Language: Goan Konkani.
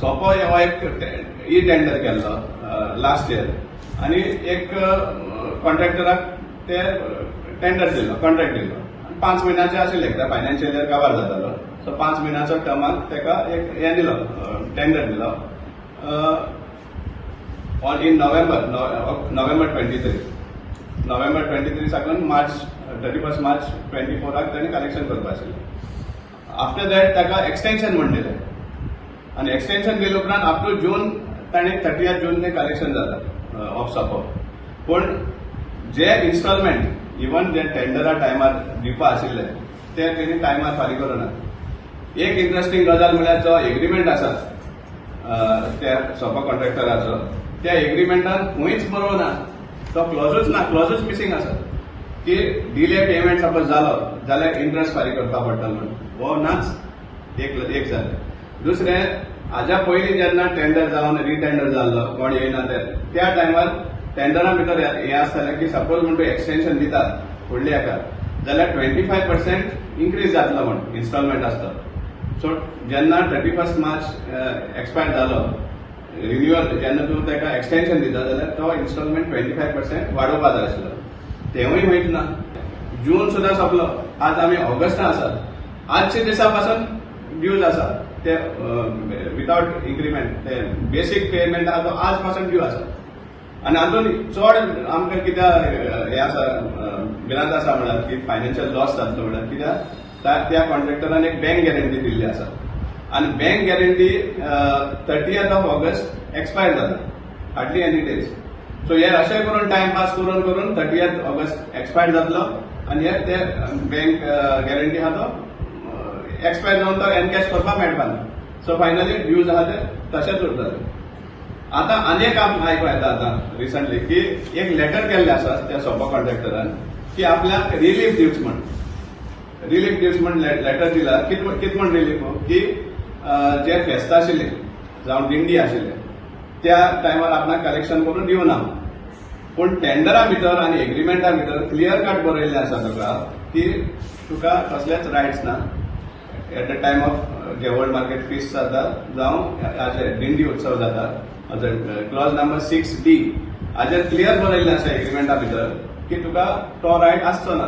सोपो हो एक ई टेंडर केल्लो लास्ट इयर आनी एक कॉन्ट्रॅक्टराक ते टेंडर दिल्लो, कॉन्ट्रॅक्ट दिल्लो. 5 म्हयन्याचे आशिल्ले, कित्याक फायनान्शियल इयर काबार जातालो. सो 5 म्हयन्याचो टर्माक ताका एक हें दिलो, टेंडर दिलो on in November 23, November 23 साकून मार्च 31 मार्च 24 आक ताणें कलेक्शन करपा आशिल्लें. आफ्टर that ताका एक्सटेन्शन म्हण दिलें आनी एक्सटेन्शन दिले उपरांत अप टू जून ताणें 30 जून तें कलेक्शन जाता ऑफ सोपो. पूण जे इन्स्टॉलमेंट इवन जे टेंडरा टायमार दिवपा आशिल्ले ते तेणी टायमार फारीक करूना. एक इंट्रस्टींग गजाल म्हळ्यार जो एग्रीमेंट आसा त्या सोपा कॉन्ट्रॅक्टराचो, त्या एग्रीमेंटान खंयच बरोवना, तो क्लॉजूच ना, क्लॉजूच मिसींग आसा की डिले पेमेंट सपोज जालो जाल्यार इंट्रस्ट फारीक करपा पडटलो म्हणून. हो नाच एक एक जालें. दुसरें, हाज्या पयलीं जेन्ना टेंडर जावन रिटेंडर जाल्लो, कोण येयना ते, त्या टायमार टेंडरा भितर हें आसतालें की सपोज म्हण तूं एक्सटेन्शन दितात फुडल्या हेका जाल्यार 25% इन्क्रीज जातलो म्हण इन्स्टॉलमेंट आसता. सो जेन्ना 31 मार्च एक्सपायर जालो रिन्युअल, जेन्ना तूं ताका एक्सटेन्शन दिता जाल्यार तो इन्स्टॉलमेंट 25% वाडोवपा जाय आशिल्लो. तेवूय वयत ना. जून सुद्दां सोंपलो, आज आमी ऑगस्टान आसात. आजच्या दिसा पासून ड्यूज आसा ते विदावट इन्क्रिमेंट. ते बेसीक पेमेंट आहा तो आज पासून ड्यू आसा. आनी हातून चड आमकां कित्याक हें आसा, भिरांत आसा म्हळ्यार की फायनान्शियल लॉस जातलो म्हळ्यार कित्याक त्या कॉन्ट्रॅक्टरान एक बँक गॅरंटी दिल्ली आसा आनी bank guarantee 30th of August expire जाता, हार्डली एनी डेज. सो हे अशें करून टायम पास करून करून 30 ऑगस्ट एक्सपायर जातलो आनी हे ते बँक गॅरंटी आहा तो एक्सपायर जावन तो एनकॅश करपाक मेळपा ना. सो फायनली ड्यूज आहा ते तशेंच उरतले. आतां आनी एक आयकूं येता आतां रिसंटली की एक लेटर केल्लें आसा त्या सोपा कॉन्ट्रॅक्टरान की आपल्याक रिलीफ दिवच म्हण, रिलीफ दिवच म्हण लेटर दिला. कित कित म्हण रिलीफ की जे फेस्त आशिल्ले जावं दिंडी आशिल्ले त्या टायमार आपणाक कलेक्शन करून दिवना. पूण टेंडरा भितर आनी एग्रीमेंटा भितर क्लियर कट बरयल्लें आसा तुका की तुका कसलेच रायट्स ना एट the time of जे ओल्ड मार्केट फीस्ट जाता जावं हाजे दिंडी उत्सव जाता. क्लॉज नंबर 6D हाजेर क्लियर बरयल्लें आसा एग्रीमेंटा भितर की तुका तो रायट आसचो ना.